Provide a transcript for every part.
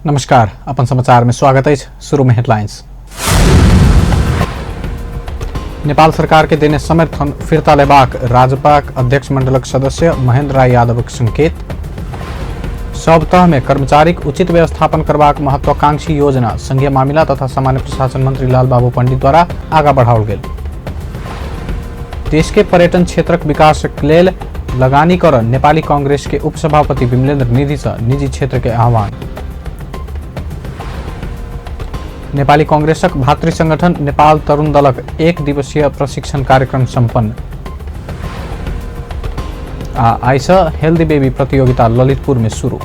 नमस्कार, अपन समाचार में स्वागत है। शुरू में हेडलाइंस। नेपाल सरकार के देने समर्थन फिर्ता लेबाक राजपाक अध्यक्ष मंडलक सदस्य महेंद्र राय यादवक संकेत। सब तह में कर्मचारीक उचित व्यवस्थापन करबाक महत्वाकांक्षी योजना संघीय मामिला तथा सामान्य प्रशासन मंत्री लालबाबू पंडित द्वारा आगा बढ़ाओल गेल। देश के पर्यटन क्षेत्रक विकास लेल लगानी कर नेपाली कांग्रेस के उपसभापति विमलेन्द्र निधि से निजी क्षेत्र के आह्वान। नेपाली कांग्रेसक भातृ संगठन नेपाल तरुण दलक एक दिवसीय प्रशिक्षण कार्यक्रम सम्पन्न। आ आइसँ हेल्दी बेबी प्रतियोगिता ललितपुर में शुरू।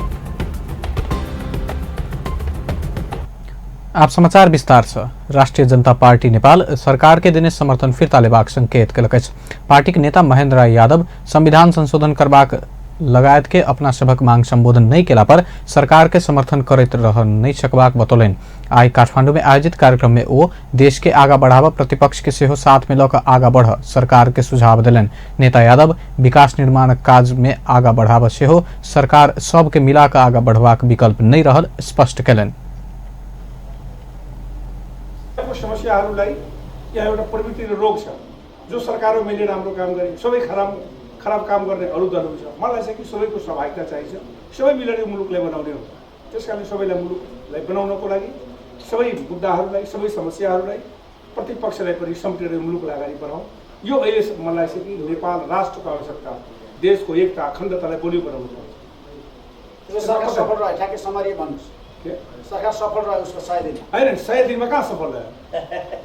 आप समाचार विस्तार से। राष्ट्रिय जनता पार्टी नेपाल सरकार के देने समर्थन फिर्ता लेबाक संकेत केलक अछि। पार्टीक नेता महेंद्र राय यादव संविधान संशोधन करबाक लगायत के अपना सभक मांग संबोधन नहीं केला पर सरकार के समर्थन करैत रह नहीं सकबाक बतौलनि। आइ काठमांडू में आयोजित कार्यक्रम में ओ देश के आगा बढ़ावा प्रतिपक्ष के सेहो साथ में लऽ कऽ आगा बढ़ सरकार के सुझाव देलनि। नेता यादव विकास निर्माणक काज में आगा बढ़ावा सेहो सरकार सबके मिला कऽ आगा बढ़बाक विकल्प नहीं रहल स्पष्ट केलनि। समस्याहरूलाई यहाँ एउटा प्रवृत्ति र रोग छ, जो सरकारमा मैले राम्रो काम गरेँ सबै खराब खराब काम गर्ने अरू दलहरू छ। मलाई चाहिँ कि सबैको सहभागिता चाहिन्छ, सबै मिलेर यो मुलुकलाई बनाउने हो। त्यस कारणले सबैलाई मुलुकलाई बनाउनको लागि सबै मुद्दाहरूलाई सबै समस्याहरूलाई प्रतिपक्षलाई पनि समेटेर यो मुलुकलाई अगाडि बढाउँ। यो अहिले मलाई चाहिँ कि नेपाल राष्ट्रको आवश्यकता, देशको एकता अखण्डतालाई बलियो बनाउनु पर्छ। सरकार सफल रह्यो, ठ्याक्कै समरी भन्नुहोस्। सरकार सफल रह्यो उसको 100 दिन? होइन, 100 दिनमा कहाँ सफल रह्यो?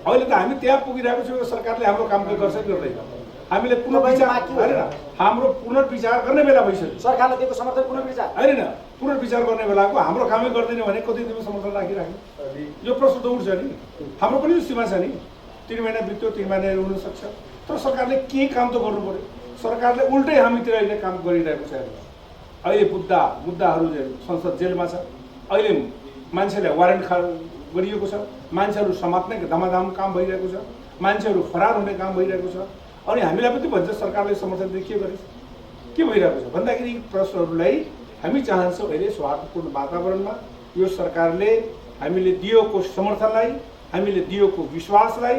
अहिले त हामी त्यहाँ पुगिरहेको छौँ, सरकारले हाम्रो काम गर्छ कि गर्दैन। हामीले पुनर्विचार होइन, हाम्रो पुनर्विचार गर्ने बेला भइसक्यो। सरकारले दिएको समर्थन पुनर्विचार होइन, पुनर्विचार गर्ने बेलाको हाम्रो कामै गर्दैन भने कति दिनमा समर्थन राखिराख्ने, यो प्रश्न त उठ्छ नि। हाम्रो पनि सीमा छ नि, 3 महिना बित्यो, 3 महिना हुनसक्छ, तर सरकारले केही काम त गर्नु पर्यो। सरकारले उल्टै हामीतिर अहिले काम गरिरहेको छ। अहिले मुद्दाहरू संसद जेलमा छ, अहिले मान्छेलाई वारेन्ट गरिएको छ, मान्छेहरू समात्ने धमाधम काम भइरहेको छ, मान्छेहरू फरार हुने काम भइरहेको छ। अनि हामीलाई पनि भन्छ सरकारले समर्थन दिए के गरेछ, के भइरहेको छ भन्दाखेरि प्रश्नहरूलाई हामी चाहन्छौँ अहिले सौहार्दपूर्ण वातावरणमा यो सरकारले हामीले दिएको समर्थनलाई, हामीले दिएको विश्वासलाई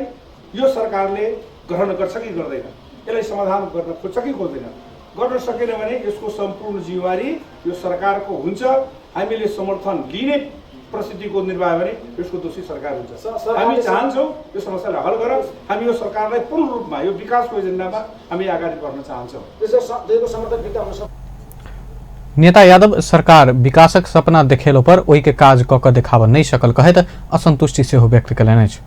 यो सरकारले ग्रहण गर्छ कि गर्दैन, यसलाई समाधान गर्न खोज्छ कि खोज्दैन। गर्न सकेन भने यसको सम्पूर्ण जिम्मेवारी यो सरकारको हुन्छ। हामीले समर्थन लिने परिस्थितिको निर्वाह भने यसको दोषी सरकार हुन्छ। हामी चाहन्छौँ यो समस्यालाई हल गरौँ। हामी यो सरकारलाई पूर्ण रूपमा यो विकासको एजेन्डामा हामी अगाडि बढ्न चाहन्छौँ। नेता यादव सरकार विकासक सपना देखेलो पर ओहि के काज कऽ कऽ देखाबऽ नहि सकल कहैत असंतुष्टि सेहो व्यक्त केलनि अछि।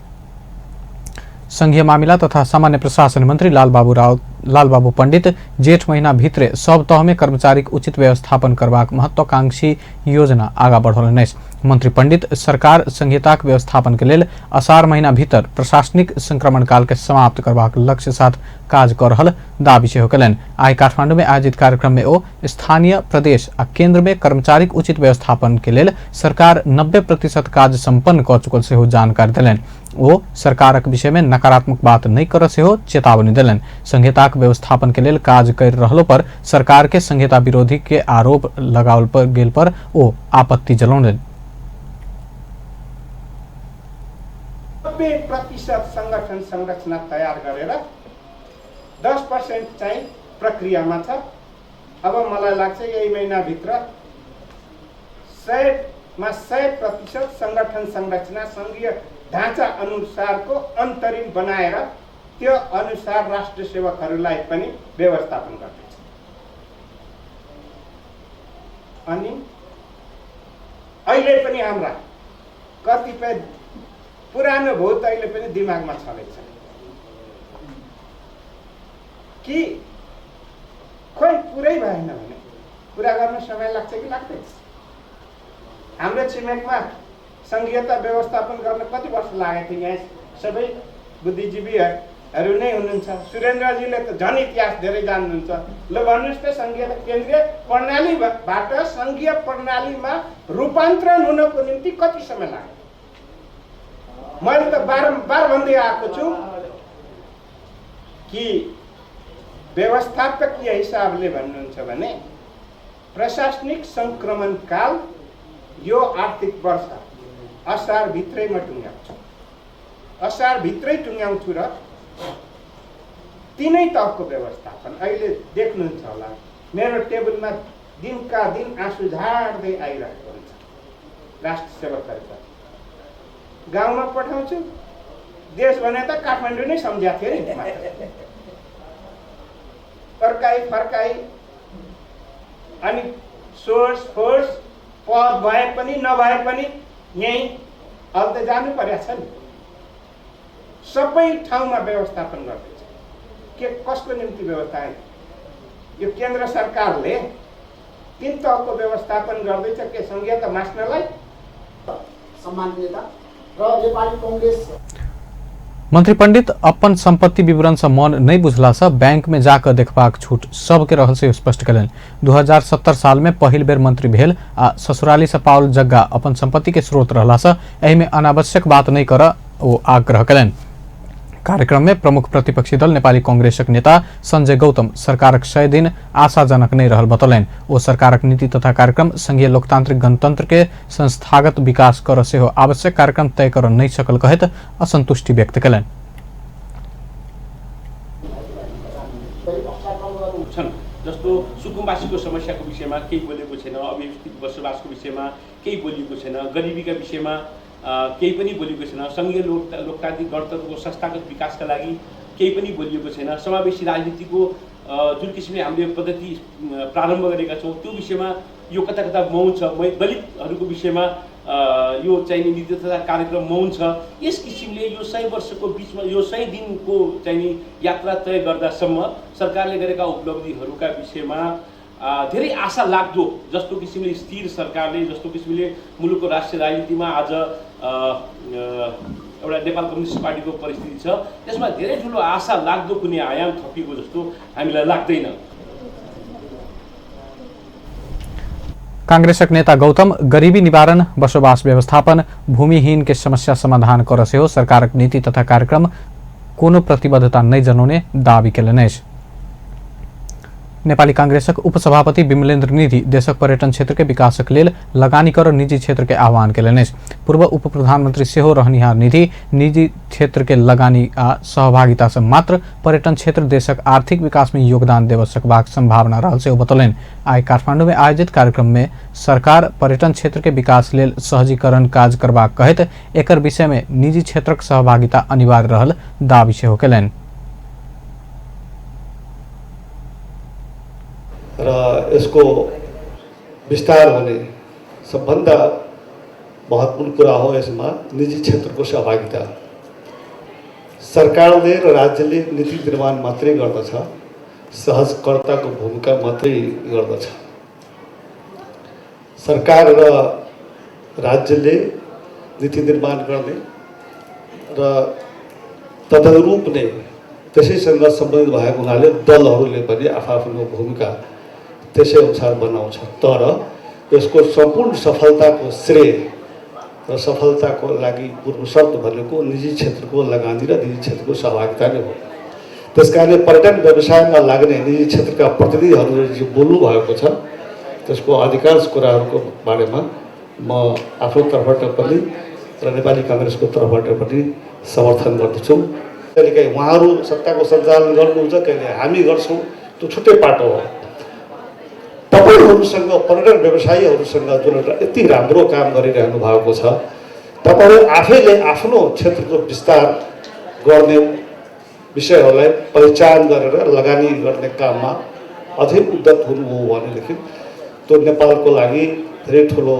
संघीय मामिला तथा सामान्य प्रशासन मंत्री लालबाबू पंडित जेठ महीना भीतरे सब तह में कर्मचारीक उचित व्यवस्थापन करबाक महत्वाकांक्षी योजना आगा बढ़ौलनि अछि। मंत्री पंडित सरकार संहिताक व्यवस्थापन के लेल असार महीना भीतर प्रशासनिक संक्रमण काल के समाप्त करबाक लक्ष्य साथ काज कऽ रहल दावी सेहो केलनि। आइ काठमांडू में आयोजित कार्यक्रम में ओ स्थानीय प्रदेश आ केंद्र में कर्मचारीक उचित व्यवस्थापन के लेल सरकार 90% काज सम्पन्न कऽ चुकल सेहो जानकारी देलनि। ओ सरकारक विषय में नकारात्मक बात नहीं कर सेहो चेतावनी देलनि। संहिताक व्यवस्थापन के लेल काज कर रहलो पर सरकार के संहिता विरोधी के आरोप लगाओल पर गेल पर ओ आपत्ति जतौलनि। 90% संगठन संरचना तयार गरेर 10% चाहिँ प्रक्रियामा छ। अब मलाई लाग्छ यही महिनाभित्र 100मा 100% संगठन संरचना संघीय ढाँचा अनुसारको अन्तरिम बनाएर त्यो अनुसार राष्ट्र सेवकहरूलाई पनि व्यवस्थापन गर्दैछ। अनि अहिले पनि हाम्रा कतिपय पुरानो भूत अहिले पनि दिमागमा छँदैछ कि खोइ पुरै भएन भने पुरा गर्न समय लाग्छ कि लाग्दैन? हाम्रो छिमेकमा संघीयता व्यवस्थापन गर्न कति वर्ष लागेको थियो? यहाँ सबै बुद्धिजीवीहरू नै हुनुहुन्छ। सुरेन्द्रजीले त झन् इतिहास धेरै जान्नुहुन्छ। ल भन्नुहोस् त, संघीयता केन्द्रीय प्रणालीबाट संघीय प्रणालीमा रूपान्तरण हुनको निम्ति कति समय लाग्यो? मैले त बारम्बार भन्दै आएको छु कि व्यवस्थापकीय हिसाबले भन्नुहुन्छ भने प्रशासनिक सङ्क्रमणकाल यो आर्थिक वर्ष असारभित्रै म टुङ्ग्याउँछु, असारभित्रै टुङ्ग्याउँछु र तिनै तहको व्यवस्थापन अहिले देख्नुहुन्छ होला, मेरो टेबलमा दिनका दिन आँसु झार्दै आइरहेको हुन्छ राष्ट्र सेवकहरूका। गाउँमा पठाउँछु, देश भने त काठमाडौँ नै सम्झ्या थियो नि, फर्काई फर्काई अनि सोर्स फोर्स पद भए पनि नभए पनि यहीँ अहिले त जानु परेको छ नि। सबै ठाउँमा व्यवस्थापन गर्दैछ। के कसको निम्ति व्यवस्था? यो केन्द्र सरकारले तिन तहको व्यवस्थापन गर्दैछ के संघीयता मास्नलाई? सम्मानित नेता र नेपाली कांग्रेस मंत्री पंडित अपन संपत्ति विवरण से मन नहीं बुझला से बैंक में जाकर देखबाक छूट सबके रहल से स्पष्ट कयलनि। 2070 साल में पहिल बेर मंत्री भेल आ ससुराली से पाओल जग्गा अपन संपत्ति के स्रोत रहला से एहि में अनावश्यक बात नहीं कर ओ आग्रह कयलनि। कार्यक्रम में प्रमुख प्रतिपक्षी दल नेपाली कांग्रेसक नेता संजय गौतम सरकारक 100 दिन आशाजनक नहीं रहल बतौलनि। ओ सरकारक नीति तथा कार्यक्रम संघीय लोकतांत्रिक गणतंत्र के संस्थागत विकास कर सेहो आवश्यक कार्यक्रम तय कर नहीं सकल कहैत असंतुष्टि व्यक्त कयलनि। जस्तो सुकुम्बासीको समस्याको विषयमा केही बोलेको छैन, अव्यवस्थित बसोबासको विषयमा केही बोलिएको छैन, गरिबीका विषयमा केही पनि बोलिएको छैन, सङ्घीय लोकतान्त्रिक गणतन्त्रको संस्थागत विकासका लागि केही पनि बोलिएको छैन, समावेशी राजनीतिको जुन किसिमले हामीले पद्धति प्रारम्भ गरेका छौँ त्यो विषयमा यो कता कता मौन छ, दलितहरूको विषयमा यो चाहिने नीति तथा कार्यक्रम मौन छ। यस किसिमले यो 100 वर्षको बिचमा यो 100 दिनको चाहिने यात्रा तय गर्दासम्म सरकारले गरेका उपलब्धिहरूका विषयमा धेरै आशा लाग्दो जस्तो किसिमले स्थिर सरकारले, जस्तो किसिमले मुलुकको राष्ट्रिय राजनीतिमा आज एउटा नेपाल कम्युनिस्ट पार्टीको परिस्थिति छ, त्यसमा धेरै ठुलो आशा लाग्दो कुनै आयाम थपिएको जस्तो हामीलाई लाग्दैन। कांग्रेसक नेता गौतम गरीबी निवारण, बसोबास व्यवस्थापन, भूमिहीन के समस्या समाधान कर सेहो सरकारक नीति तथा कार्यक्रम कोनो प्रतिबद्धता नहीं जनौने दावी कयलनि अछि। नेपाली कांग्रेसक उपसभापति विमलेन्द्र निधि देशक पर्यटन क्षेत्र के विकासक लेल लगानी कर निजी क्षेत्र के आह्वान कयलनि अछि। पूर्व उप प्रधानमंत्री सेहो रहनिहार निधि निजी क्षेत्र के लगानी आ सहभागिता से मात्र पर्यटन क्षेत्र देशक आर्थिक विकास में योगदान देव सकबाक संभावना रहल सेहो बतौलनि। आइ काठमांडू में आयोजित कार्यक्रम में सरकार पर्यटन क्षेत्र के विकास लेल सहजीकरण काज करबाक कहैत एकर विषय में निजी क्षेत्रक सहभागिता अनिवार्य रहल दावी सेहो कयलनि। र यसको विस्तार हुने सबभन्दा महत्त्वपूर्ण कुरा हो यसमा निजी क्षेत्रको सहभागिता। सरकारले र राज्यले नीति निर्माण मात्रै गर्दछ, सहजकर्ताको भूमिका मात्रै गर्दछ। सरकार र राज्यले नीति निर्माण गर्ने र तदनुरूप नै त्यसैसँग सम्बन्धित भएको हुनाले दलहरूले पनि आफ्नो भूमिका त्यसै अनुसार बनाउँछ। तर यसको सम्पूर्ण सफलताको श्रेय र सफलताको लागि पूर्व शर्त भनेको निजी क्षेत्रको लगानी र निजी क्षेत्रको सहभागिता नै हो। त्यसकारणले पर्यटन व्यवसायमा लाग्ने निजी क्षेत्रका प्रतिनिधिहरूले जो बोल्नु भएको छ त्यसको अधिकांश कुराहरूको बारेमा म आफ्नो तर्फबाट पनि र नेपाली काङ्ग्रेसको तर्फबाट पनि समर्थन गर्दछु। कहिलेकाहीँ उहाँहरू सत्ताको सञ्चालन गर्नुहुन्छ, कहिले हामी गर्छौँ, त्यो छुट्टै पाटो हो। तपाईँहरूसँग पर्यटन व्यवसायीहरूसँग जुन एउटा यति राम्रो काम गरिरहनु भएको छ, तपाईँहरू आफैले आफ्नो क्षेत्रको विस्तार गर्ने विषयहरूलाई पहिचान गरेर लगानी गर्ने काममा अझै उद्यत हुनुभयो भनेदेखि त्यो नेपालको लागि धेरै ठुलो,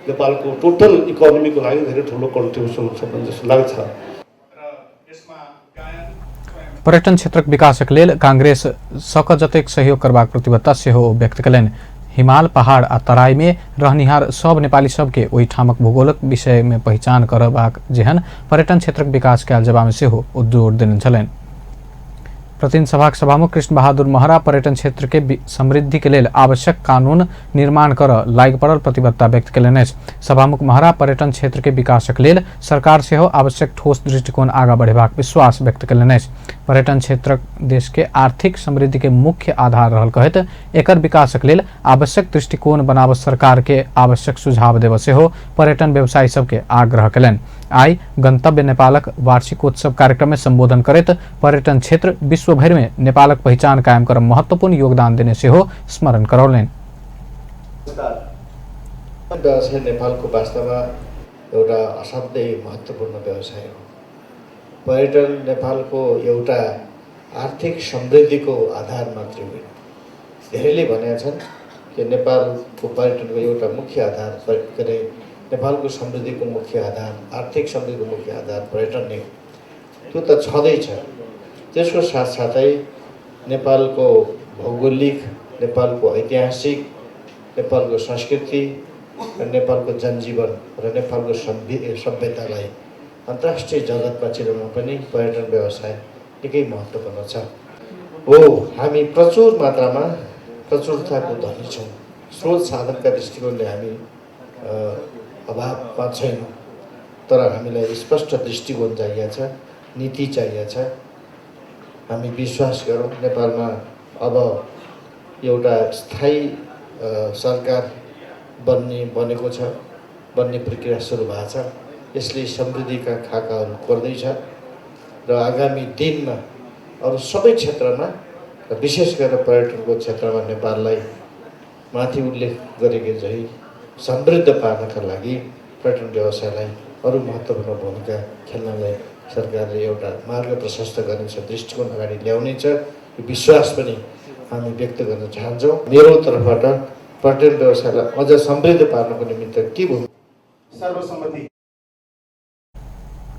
नेपालको टोटल इकोनोमीको लागि धेरै ठुलो कन्ट्रिब्युसन हुन्छ भन्ने जस्तो लाग्छ। पर्यटन क्षेत्रक विकासक लेल कांग्रेस सक जतेक सहयोग करबाक प्रतिबद्धता सेहो व्यक्त कयलनि। हिमाल, पहाड़ आ तराई में रहनिहार सब नेपाली सबके ओहि ठामक भूगोलक विषय में पहिचान करबाक जेहन पर्यटन क्षेत्रक विकास कयल जेबामे सेहो ओ जोर देने छलनि। प्रतिनिधि सभाक सभामुख कृष्ण बहादुर महरा पर्यटन क्षेत्र के समृद्धि के लेल आवश्यक कानून निर्माण कर लागि पड़ल प्रतिबद्धता व्यक्त कयलनि अछि। सभामुख महरा पर्यटन क्षेत्र के विकासक लेल सरकार सेहो आवश्यक ठोस दृष्टिकोण आगाँ बढ़ेबाक विश्वास व्यक्त कयलनि अछि। पर्यटन क्षेत्रक देश के आर्थिक समृद्धि के मुख्य आधार रहल कहैत एकर विकासक लेल आवश्यक दृष्टिकोण बनाब सरकार के आवश्यक सुझाव देब सेहो पर्यटन व्यवसायी सबके आग्रह कयलनि। आइ गंतव्य नेपालक वार्षिकोत्सव कार्यक्रम में संबोधन करैत पर्यटन क्षेत्र विश्वभरि में नेपालक पहिचान कायम कर महत्वपूर्ण योगदान देने सेहो स्मरण करौलनि। व्यवसाय नेपालको वास्तवमा एउटा असाध्यै महत्त्वपूर्ण व्यवसाय हो। पर्यटन नेपालको एउटा आर्थिक समृद्धिको आधार मात्रै होइन। धेरैले भनेका छन् कि नेपालको पर्यटनको एउटा मुख्य आधार के अरे नेपालको समृद्धिको मुख्य आधार, आर्थिक समृद्धिको मुख्य आधार पर्यटन नै हो। त्यो त छँदैछ, त्यसको साथसाथै नेपालको भौगोलिक, नेपालको ऐतिहासिक, नेपालको संस्कृति र नेपालको जनजीवन र नेपालको सभ्यतालाई अन्तर्राष्ट्रिय जगतमा चिनाउन पनि पर्यटन व्यवसाय निकै महत्त्वपूर्ण छ। हो, हामी प्रचुर मात्रामा प्रचुरताको धनी छौँ। स्रोत साधनका दृष्टिकोणले हामी अभावमा छैनौँ, तर हामीलाई स्पष्ट दृष्टिकोण चाहिएको छ, नीति चाहिएको छ। हामी विश्वास गरौँ नेपालमा अब एउटा स्थायी सरकार बनेको छ, बन्ने प्रक्रिया सुरु भएको छ। यसले समृद्धिका खाकाहरू कोर्दैछ र आगामी दिनमा अरू सबै क्षेत्रमा र विशेष गरेर पर्यटनको क्षेत्रमा नेपाललाई माथि उल्लेख गरेको झैँ समृद्ध पार्नका लागि पर्यटन व्यवसायलाई अरू महत्त्वपूर्ण भूमिका खेल्नलाई सरकारले एउटा मार्ग प्रशस्त गर्नेछ, दृष्टिकोण अगाडि ल्याउनेछ। यो विश्वास पनि हामी व्यक्त गर्न चाहन्छौँ। मेरो तर्फबाट पर्यटन व्यवसायलाई अझ समृद्ध पार्नको निमित्त के भूमिका सर्वसम्मति।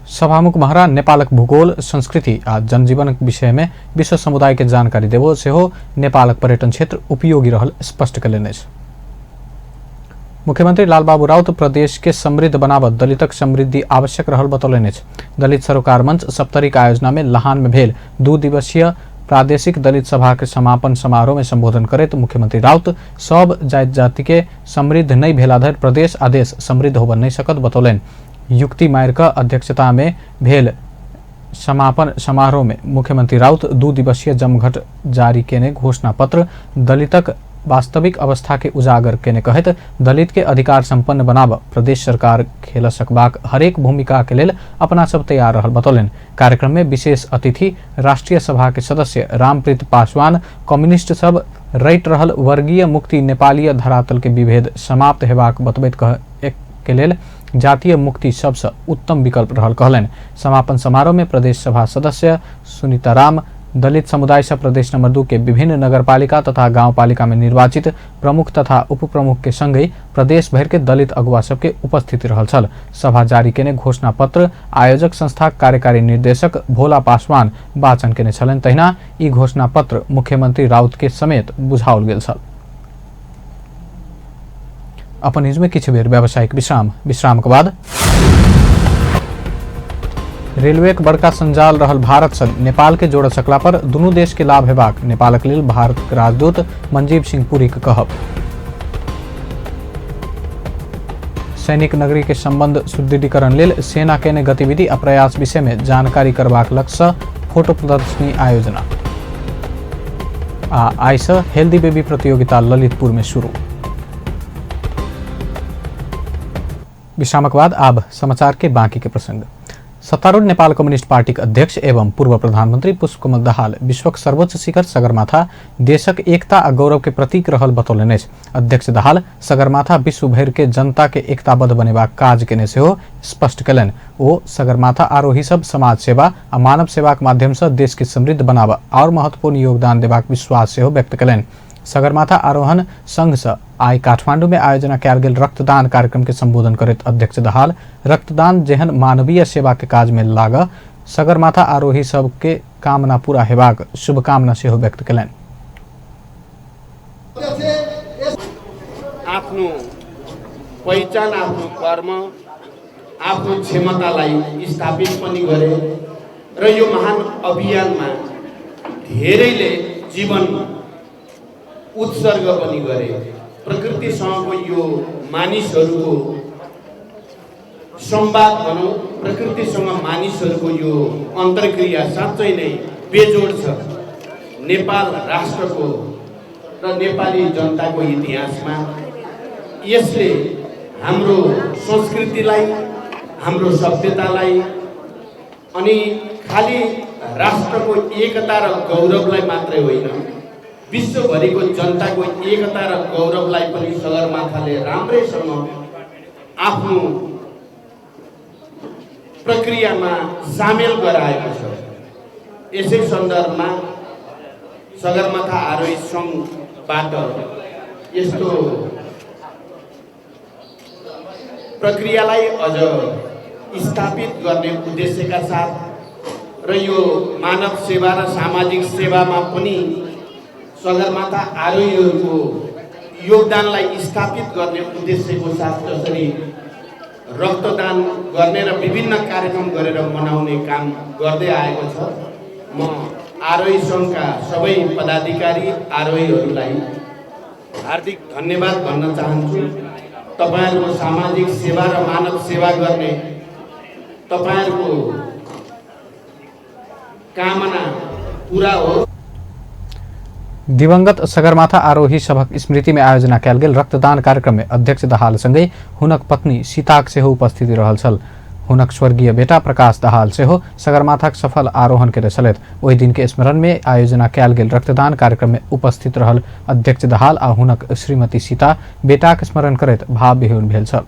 सभामुख महरा नेपालक भूगोल, संस्कृति आ जनजीवनक विषय में विश्व समुदाय के जानकारी देबो सेहो नेपालक पर्यटन क्षेत्र उपयोगी रहल स्पष्ट कयलनि अछि। मुख्यमंत्री लालबाबू राउत प्रदेश के समृद्ध बनाब दलितक समृद्धि आवश्यक रहल बतौलनि अछि। दलित सरोकार मंच सप्तरीक आयोजना में लहान में भेल 2 दिवसीय प्रादेशिक दलित सभा के समापन समारोह में संबोधन करैत मुख्यमंत्री राउत सब जाति जाति के समृद्ध नहीं भेला धरि प्रदेश आ देश समृद्ध होबऽ नहीं सकत बतौलनि। युक्ति मायर का अध्यक्षता में भेल समापन समारोह में मुख्यमंत्री राउत 2 दिवसीय जमघट जारी केने घोषणा पत्र दलितक वास्तविक अवस्था के उजागर केने कहैत दलित के अधिकार संपन्न बनाब प्रदेश सरकार खेल सकबाक हरेक भूमिका के लेल अपना सब तैयार रहल बतौलनि। कार्यक्रम में विशेष अतिथि राष्ट्रीय सभा के सदस्य रामप्रीत पासवान कम्युनिस्ट सब रैट रहल वर्गीय मुक्ति नेपालीय धरातल के विभेद समाप्त हेबाक बतबैत के लेल जातीय मुक्ति सबसे उत्तम विकल्प रहल कहलनि। समापन समारोह में प्रदेश सभा सदस्य सुनीता राम, दलित समुदाय से प्रदेश नंबर 2 के विभिन्न नगरपालिका तथा गांवपालिका में निर्वाचित प्रमुख तथा उपप्रमुख के संगहि प्रदेश भर के दलित अगुवा सबके उपस्थिति रहल छल। सभा जारी केने घोषणा पत्र आयोजक संस्था कार्यकारी निर्देशक भोला पासवान वाचन केने छलनि। तहिना ई घोषणा पत्र मुख्यमंत्री राउत के समेत बुझाओल गेल छल। अपन न्यूज में किछु बेर व्यावसायिक विश्राम, विश्राम के बाद रेलवे के बड़का संजाल रहल भारत संग नेपाल के जोड़ सकला पर दुनू देश के लाभ हेबाक नेपालक लेल भारत के राजदूत मंजीव सिंह पुरी के कहब। सैनिक नगरी के संबंध सुदृढ़ीकरण लेल सेना केने गतिविधि आ प्रयास विषय में जानकारी करबाक लक्ष्य फोटो प्रदर्शनी आयोजना। आ आइ से हेल्दी बेबी प्रतियोगिता ललितपुर में शुरू। विश्रामक बाद अब समाचार के बाकी के प्रसंग। सत्तारूढ़ नेपाल कम्युनिस्ट पार्टी के अध्यक्ष एवं पूर्व प्रधानमंत्री पुष्पकमल दाहाल विश्वक सर्वोच्च शिखर सगरमाथा देशक एकता आ गौरव के प्रतीक रहल बतौलनि अछि। अध्यक्ष दाहाल सगरमाथा विश्वभरि के जनता के एकताबद्ध बनेबाक काज केने सेहो स्पष्ट कयलनि। ओ सगरमाथा आरोही सब समाज सेवा आ मानव सेवाक माध्यम से देश के समृद्ध बनाबऽ और महत्वपूर्ण योगदान देबाक विश्वास सेहो व्यक्त कयलनि। सगरमाथा आरोहण संघ से आइ काठमांडू में आयोजना कयल गेल रक्तदान कार्यक्रम के संबोधन करैत अध्यक्ष दाहाल रक्तदान जेहन मानवीय सेवा के काज में लाग सगरमाथा आरोही सबके कामना पूरा हेबाक शुभकामना सेहो व्यक्त कयलनि। आफ्नो पहिचान, आफ्नो कर्म, आफ्नो क्षमतालाई स्थापित पनि गरे र यो महान अभियानमा धेरैले जीवन उत्सर्ग पनि गरे। प्रकृतिसँगको यो मानिसहरूको संवाद भनौँ, प्रकृतिसँग मानिसहरूको यो अन्तर्क्रिया साँच्चै नै बेजोड छ नेपाल राष्ट्रको र नेपाली जनताको इतिहासमा। यसले हाम्रो संस्कृतिलाई, हाम्रो सभ्यतालाई अनि खालि राष्ट्रको एकता र गौरवलाई मात्रै होइन, विश्वभरिको जनताको एकता र गौरवलाई पनि सगरमाथाले राम्रैसँग आफ्नो प्रक्रियामा सामेल गराएको छ। यसै सन्दर्भमा सगरमाथा आरोही सङ्घबाट यस्तो प्रक्रियालाई अझ स्थापित गर्ने उद्देश्यका साथ र यो मानव सेवा र सामाजिक सेवामा पनि सगरमाथा आरोहीहरूको योगदानलाई स्थापित गर्ने उद्देश्यको साथ जसरी रक्तदान गर्ने र विभिन्न कार्यक्रम गरेर मनाउने काम गर्दै आएको छ, म आरोही सङ्घका सबै पदाधिकारी आरोहीहरूलाई हार्दिक धन्यवाद भन्न चाहन्छु। तपाईहरूको सामाजिक सेवा र मानव सेवा गर्ने तपाईहरूको कामना पूरा हो। दिवंगत सगरमाथा आरोही सभक स्मृति में आयोजना कयल गेल रक्तदान कार्यक्रम में अध्यक्ष दाहाल संगै हुनक पत्नी सीताक सेहो उपस्थिति रहल छल। हुनक स्वर्गीय बेटा प्रकाश दाहाल सेहो सगरमाथाक सफल आरोहण केने छलथि। ओहि दिन के स्मरण में आयोजना कयल गेल रक्तदान कार्यक्रम में उपस्थित रहल अध्यक्ष दाहाल आ हुनक श्रीमती सीता बेटाक स्मरण करैत भाव विहीन भेल छल।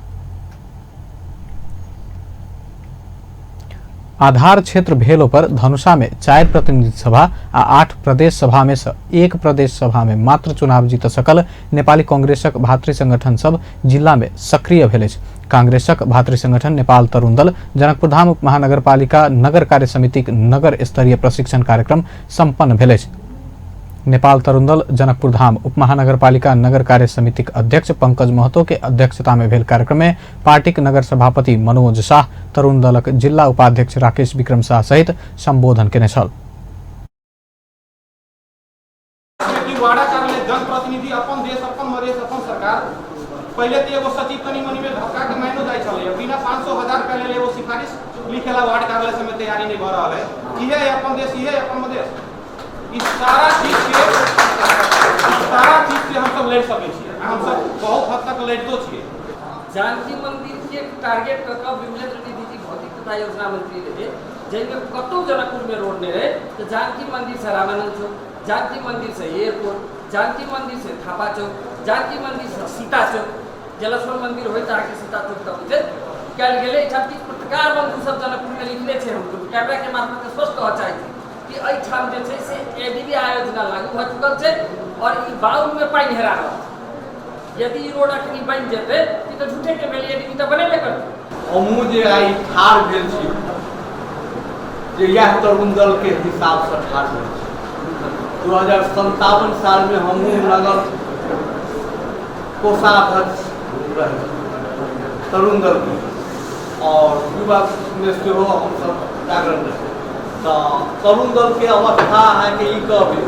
आधार क्षेत्र भेलो पर धनुषा में 4 प्रतिनिधि सभा आ 8 प्रदेश सभा में से 1 प्रदेश सभा में मात्र चुनाव जीत सकल नेपाली कांग्रेसक भातृ संगठन सब जिला में सक्रिय भेल अछि। कांग्रेसक भातृ संगठन नेपाल तरुण दल जनकपुरधाम उपमहानगरपालिका नगर कार्य समितिक नगर स्तरीय प्रशिक्षण कार्यक्रम सम्पन्न भेल अछि। नेपाल तरुण दल जनकपुरधाम उपमहानगरपालिका नगर कार्य समितिक अध्यक्ष पंकज महतो के अध्यक्षता में भेल कार्यक्रम में पार्टीक नगर सभापति मनोज शाह, तरुण दलक जिला उपाध्यक्ष राकेश विक्रम शाह सहित संबोधन केने छल। वाडा कार्यालय जनप्रतिनिधि अपन देश अपन मधेश अपन सरकार पहले तो एगो सचिव तनी मनी में धक्का के मायनो जाय छलै, बिना 500,000 रुपया ले एगो सिफारिश लिखेला वार्ड कार्यालय से में तैयारी नहीं भ रहल है। इहे अपन देश, इहे अपन मधेश, इस सारा चीज से हम सब लड़ सकै छियै, हम सब बहुत हद तक लड़ितो छियै। जानकी मंदिर के टारगेट कऽ कऽ विमलेन्द्र निधि जी भौतिक तथा योजना मंत्री रहे, जाहिमे कतौ जनकपुर में रोड नहीं रहे, तो जानकी मंदिर से रामानंद चौक, जानकी मंदिर से एयरपोर्ट, जानकी मंदिर से थापा चौक, जानकी मंदिर से सीता चौक, जलेश्वर मंदिर होइत अहाँके सीता चौक तक जे कयल गेलै। एहिठाम किछु पत्रकार बन्धु सब जनकपुर में लिखने छै, हम कैमरा के मार्फत स्पष्ट कहऽ चाहै छी कि एहिठाम जे छै से एडीबी आयोजना लागू भऽ चुकल छै और ई बाउल में पानि हेरा रहल छै। यदि ई रोड अखनी बनि जेतै तऽ झूठे के भेल, एडीबी तऽ बनेबे करतै। हमहूँ जे आइ ठाढ़ भेल छी जे इएह तरुण दल के हिसाबसँ ठाढ़ भेल छी। 2057 साल में हमहूँ नगर कोषाध्यक्ष रही तरुण दल के और युवा में सेहो हमसब जागरण रही। तऽ तरुण दल के अवस्था अहाँके ई कहबै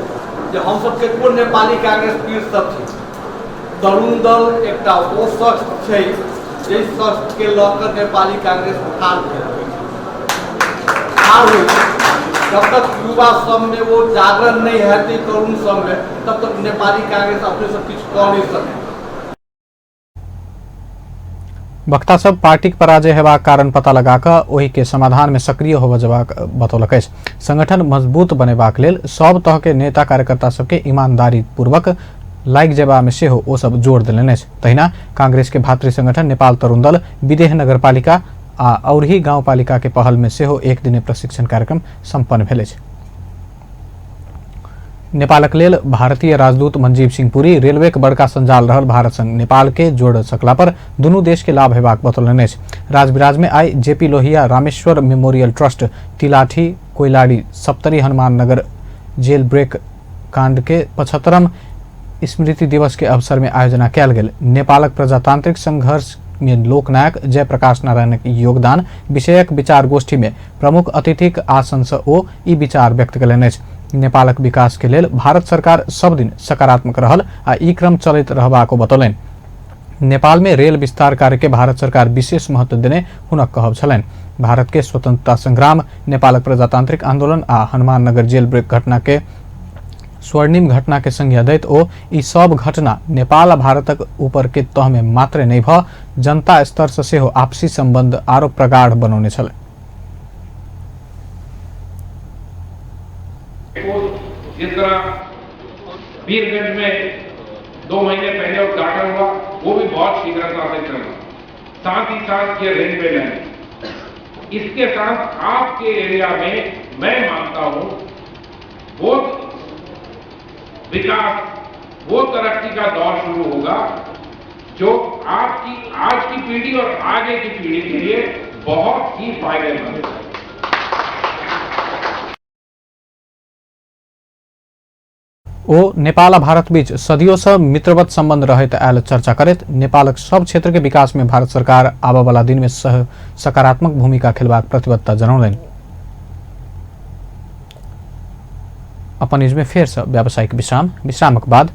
जे हमसब ककरो नेपाली कांग्रेस पीर सब छी। तरुण दल एकटा ओ शख्स छै जाहि शख्स के लऽ कऽ नेपाली कांग्रेस ठाढ़ भेल ठाढ़ होइ छै। जब तक युवा सब में वो जागरण नहीं हेतै तरुण सब में, तब तक नेपाली कांग्रेस अपने सब किछु कऽ नहीं सकै। वक्ता सब पार्टीक पराजय हेबाक कारण पता लगा कऽ ओहि के समाधान में सक्रिय होबय जेबाक बतौलक अछि। संगठन मजबूत बनेबाक लेल सब तह के नेता कार्यकर्ता सबके ईमानदारी पूर्वक लागि जेबा में सेहो ओ सब जोर देलनि अछि। तहिना कांग्रेस के भातृ संगठन नेपाल तरुण दल विदेह नगरपालिका आ औरही गाउँपालिका के पहल में सेहो एक दिने प्रशिक्षण कार्यक्रम सम्पन्न भेल अछि। नेपालक लेल भारतीय राजदूत मंजीव सिंह पुरी रेलवे के बड़का संजाल रहल भारत संग नेपाल के जोड़ सकला पर दुनू देश के लाभ हेबाक बतौलनि अछि। राजविराज में आइ JP Lohia Rameshwar memorial trust Tilathi Koilari Saptari Hanuman Nagar jail break कांड के 75म स्मृति दिवस के अवसर में आयोजना कयल गेल। नेपालक प्रजातांत्रिक संघर्ष में लोकनायक जयप्रकाश नारायणक योगदान विषयक विचार गोष्ठी में प्रमुख अतिथिक आसन से ओ ई विचार व्यक्त कयलनि अछि। नेपालक विकास के लेल भारत सरकार सब दिन सकारात्मक रहल आ ई क्रम चलैत रहबाक बतौलनि। नेपाल में रेल विस्तार कार्य के भारत सरकार विशेष महत्व देने हुनक कहब छलनि। भारत के स्वतंत्रता संग्राम, नेपालक प्रजातांत्रिक आंदोलन आ हनुमाननगर जेल ब्रेक घटना के स्वर्णिम घटना के संज्ञा दैत ओ ई सब घटना नेपाल आ भारतक ऊपर के तह में मात्रे नहि भ जनता स्तर से सेहो आपसी संबंध आरो प्रगाढ़ बनौने छल। जिस तरह वीरगंज में 2 महीने पहले उद्घाटन हुआ, वो भी बहुत शीघ्रता से चल रहा। साथ ही साथ ये रेलवे लाइन, इसके साथ आपके एरिया में मैं मानता हूं वो विकास, वो तरक्की का दौर शुरू होगा जो आपकी आज की पीढ़ी और आगे की पीढ़ी के लिए बहुत ही फायदेमंद है। ओ नेपाल आ भारत बीच सदियों से मित्रवत संबंध रहैत आयल चर्चा करैत नेपालक सब क्षेत्र के विकास में भारत सरकार आबय वाला दिन में सकारात्मक भूमिका खेलबाक प्रतिबद्धता जनौलनि। अपन न्यूज में फेर से व्यावसायिक विश्राम, विश्रामक बाद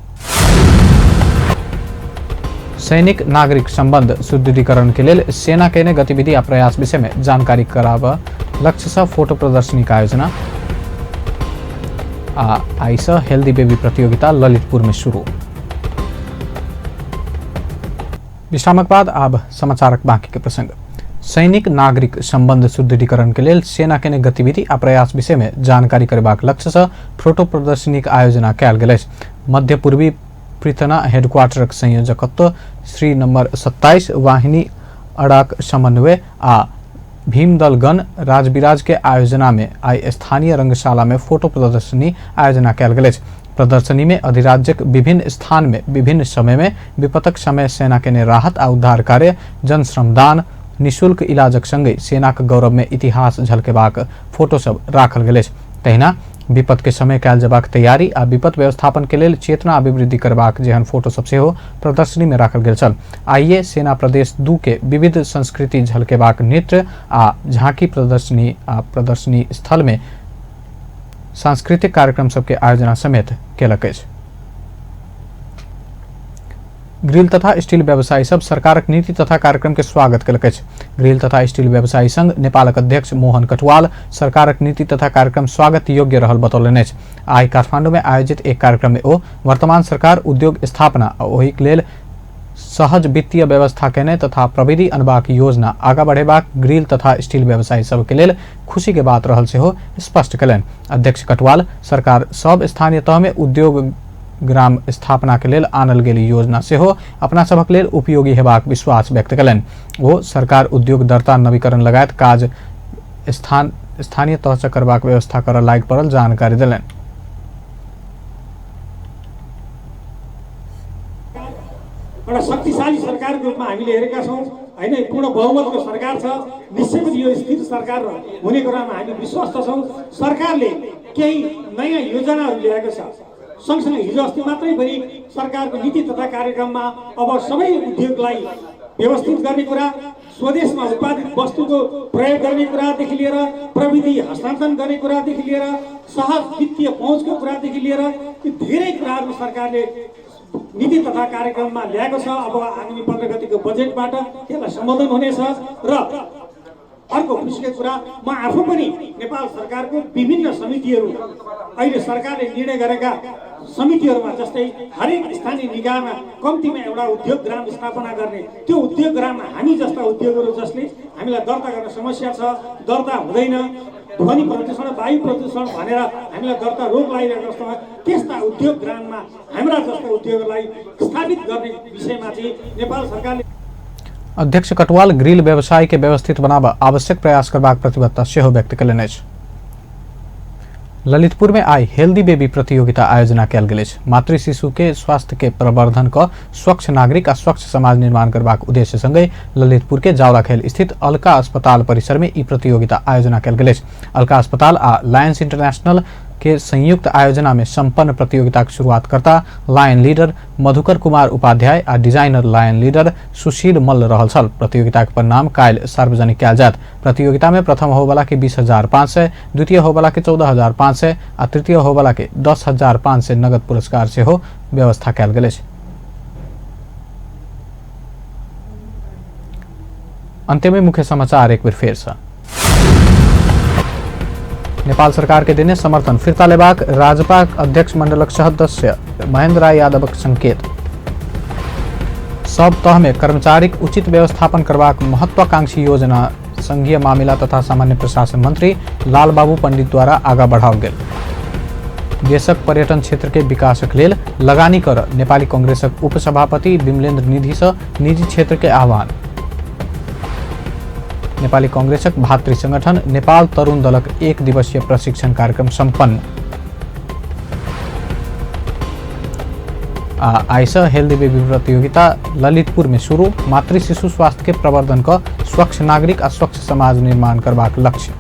सैनिक नागरिक संबंध सुदृढ़ीकरण के लेल सेना केने गतिविधि आ प्रयास विषय में जानकारी कराबऽ लक्ष्य से फोटो प्रदर्शनी का आयोजना आ आइ से हेल्दी बेबी प्रतियोगिता ललितपुर में शुरू। विश्रामक बाद आब समाचारक बाकी के प्रसंग। सैनिक नागरिक संबंध सुदृढ़ीकरण के लेल सेना केने गतिविधि आ प्रयास विषय में जानकारी करेबाक लक्ष्य से फोटो प्रदर्शनी के आयोजना कयल गेल अछि। मध्य पूर्वी पृथना हेडक्वार्टरक संयोजकत्व श्री नंबर 27 वाहिनी अड़ाक समन्वय आ भीमदल गण राजविराज के आयोजना में आई स्थानीय रंगशाला में फोटो प्रदर्शनी आयोजना कयल गेल अछि। प्रदर्शनी में अधिराज्यक विभिन्न स्थान में विभिन्न समय में विपतक समय सेना के राहत आ उद्धार कार्य, जन श्रमदान, निःशुल्क इलाजक संगे सेनाक गौरव में इतिहास झलकेबाक फोटो सब राखल गेल अछि। तहिना विपद के समय कयल जेबाक तैयारी आ विपद व्यवस्थापन के लेल चेतना अभिवृद्धि करबाक जेहन फोटो सब सेहो प्रदर्शनी में राखल गेल छल। आइए सेना प्रदेश 2 के विविध संस्कृति झलकेबाक नृत्य आ झांकी प्रदर्शनी आ प्रदर्शनी स्थल में सांस्कृतिक कार्यक्रम सबके आयोजना समेत केलक अछि। ग्रिल तथा स्टील व्यवसायी सब सरकारक नीति तथा कार्यक्रम के स्वागत केलक अछि। ग्रिल तथा स्टील व्यवसायी संघ नेपालक अध्यक्ष मोहन कटवाल सरकारक नीति तथा कार्यक्रम स्वागत योग्य रहल बतौलनि अछि। आइ काठमांडू में आयोजित एक कार्यक्रम में ओ वर्तमान सरकार उद्योग स्थापना आ ओहिक लेल सहज वित्तीय व्यवस्था केने तथा प्रविधि अनबाक योजना आगा बढ़ेबाक ग्रिल तथा स्टील व्यवसायी सबके लेल खुशी के बात रहल सेहो स्पष्ट केलनि। अध्यक्ष कटवाल सरकार सब स्थानीय तह में उद्योग ग्राम स्थापना के लेल आनल गेल योजना सेहो अपना सभक लेल उपयोगी हेबाक विश्वास व्यक्त केलनि। ओ सरकार उद्योग दर्ता नवीकरण लगायत काज स्थानीय तह से करबाक व्यवस्था करऽ लागि पड़ल जानकारी देलनि। एउटा शक्तिशाली सरकारको रूपमा हामीले हेरेका छौँ हैन, पूर्ण बहुमतको सरकार छ, निश्चय पनि यो स्थिर सरकार हुने कुरामा हामी विश्वस्त छौँ। सरकारले केही नयाँ योजनाहरू ल्याएको छ, सँगसँगै हिजो अस्ति मात्रै पनि सरकारको नीति तथा कार्यक्रममा अब सबै उद्योगलाई व्यवस्थित गर्ने कुरा, स्वदेशमा उत्पादित वस्तुको प्रयोग गर्ने कुरादेखि लिएर प्रविधि हस्तान्तरण गर्ने कुरादेखि लिएर सहज वित्तीय पहुँचको कुरादेखि लिएर यी धेरै कुराहरू सरकारले नीति तथा कार्यक्रममा ल्याएको छ। अब आगामी 15 गतिको बजेटबाट त्यसलाई सम्बोधन हुनेछ। र अर्को खुसीको कुरा, म आफू पनि नेपाल सरकारको विभिन्न समितिहरू, अहिले सरकारले निर्णय गरेका समितिहरूमा जस्तै हरेक स्थानीय निकायमा कम्तीमा एउटा उद्योग ग्राम स्थापना गर्ने, त्यो उद्योग ग्राममा हामी जस्ता उद्योगहरू जसले हामीलाई दर्ता गर्न समस्या छ, दर्ता हुँदैन, ध्वनि प्रदूषण वायु प्रदूषण भनेर हामीलाई दर्ता रोक लागिरहेको अवस्थामा त्यस्ता उद्योग ग्राममा हाम्रा जस्ता उद्योगहरूलाई स्थापित गर्ने विषयमा चाहिँ नेपाल सरकारले अध्यक्ष कटवाल ग्रिल व्यवसाय के व्यवस्थित बनाबऽ आवश्यक प्रयास करबाक प्रतिबद्धता सेहो व्यक्त केलनि अछि। ललितपुर में आई हेल्दी बेबी प्रतियोगिता आयोजना कयल गेल अछि। मातृ शिशु के स्वास्थ्य के प्रवर्धन क स्वच्छ नागरिक आ स्वच्छ समाज निर्माण करबाक उद्देश्य संगे ललितपुर के जावराखेल स्थित अलका अस्पताल परिसर में ई प्रतियोगिता आयोजना कयल गेल अछि। अलका अस्पताल आ लायंस इंटरनेशनल के संयुक्त आयोजना में संपन्न प्रतियोगिता के शुरुआत करता लायन लीडर मधुकर कुमार उपाध्याय आ designer lion leader Sushil Malla रहल छल। प्रतियोगिता के परिणाम काल्हि सार्वजनिक कयल जायत। प्रतियोगिता में प्रथम होबला के 20,500, द्वितीय होबला के 14,500 आ तृतीय होबला के 10,500 नगद पुरस्कार सेहो व्यवस्था कयल गेल अछि। अंत में मुख्य समाचार एक बेर फेर से। नेपाल सरकार के देने समर्थन फिर्ता लेबाक राजपा अध्यक्ष मंडलक सदस्य महेंद्र राय यादवक संकेत। सब तह में कर्मचारीक उचित व्यवस्थापन करबाक महत्वाकांक्षी योजना संघीय मामिला तथा सामान्य प्रशासन मंत्री लालबाबू पंडित द्वारा आगा बढ़ाओल गेल। देशक पर्यटन क्षेत्र के विकासक लेल लगानी कर नेपाली कांग्रेसक उपसभापति विमलेन्द्र निधि से निजी क्षेत्र के आह्वान। नेपाली कांग्रेसक भातृ संगठन नेपाल तरुण दलक एक दिवसीय प्रशिक्षण कार्यक्रम सम्पन्न। आ आइसँ हेल्दी बेबी प्रतियोगिता ललितपुर में शुरू। मातृ शिशु स्वास्थ्य के प्रवर्धन क स्वच्छ नागरिक आ स्वच्छ समाज निर्माण करबाक लक्ष्य।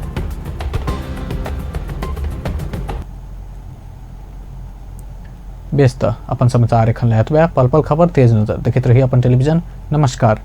बेस त अपन समाचार एखन लए एतबे। पल पल खबर तेज नजर देखैत रही अपन टेलीविजन। नमस्कार।